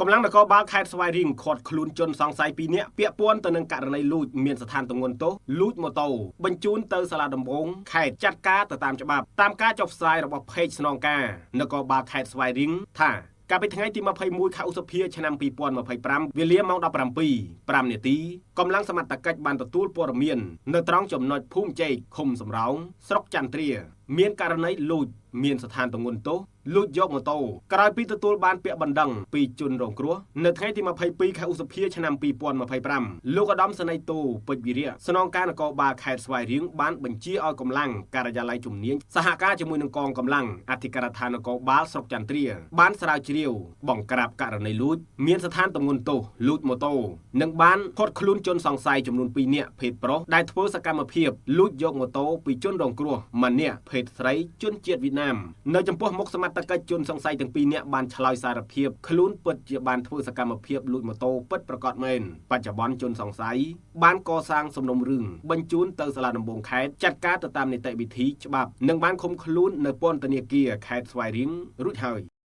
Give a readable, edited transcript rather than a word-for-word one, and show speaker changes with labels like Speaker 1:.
Speaker 1: កម្លាំងនគរបាលខេត្តស្វាយរៀងឃាត់ខ្លួនជនសង្ស័យ2នាក់ពាក់ព័ន្ធទៅនឹងករណីលួចមានស្ថានទម្ងន់ទោសលួចម៉ូតូបញ្ជូនទៅសាលាដំបងខេត្តចាត់ការទៅតាមច្បាប់តាមការចុះផ្សាយរបស់ផេកស្នងការនគរបាលខេត្តស្វាយរៀងថាកាលពីថ្ងៃទី21ខែឧសភាឆ្នាំ2025វេលាម៉ោង17 5នាទីកម្លាំងសមត្ថកិច្ចបានទទួលព័ត៌មាននៅត្រង់ចំណុចភូមិចេកឃុំសំរោងស្រុកចន្ទ្រាមានករណីលួចមានស្ថានទម្ងន់ទោសលួចយកម៉ូតូក្រោយពីទទួលបានពាក្យបណ្ដឹងពីជនរងគ្រោះនៅថ្ងៃទី22ខែឧសភាឆ្នាំ2025លោកឧត្តមសេនីយ៍តូពេជ្រវិរៈស្នងការនគរបាលខេត្តស្វាយរៀងបានបញ្ជាឲ្យកម្លាំងការិយាល័យជំនាញសហការជាមួយនឹងកងកម្លាំងអធិការដ្ឋាននគរបាលស្រុកចន្ទ្រាបានស្រាវជ្រាវបង្ក្រាបករណីលួចមានស្ថានទម្ងន់ទោសលួចម៉ូតូនិងបានឃាត់ខ្លួនជនសង្ស័យចំនួន2នាក់ភេទប្រុសដែលធ្វើសកម្មភាពលួចយកម៉ូតូពីជនរងគ្រោះម្នាក់ភេទស្រីជនជាតិវៀតណាមនៅចំពោះមុខសមត្ថកិច្ចជនសង្ស័យទាំងពីរនាក់បានឆ្លើយសារភាពខ្លួនពិតជាបានធ្វើសកម្មភាពលួចម៉ូតូពិតប្រាកដមែនបច្ចុប្បន្នជនសង្ស័យបានកសាងសំណុំរឿងបញ្ជូនទៅសាលាដំបងខេត្តចាត់ការទៅតាមនីតិវិធីច្បាប់និងបានឃុំខ្លួននៅពន្ធនាគារខេត្តស្វាយរៀងរួចហើយ។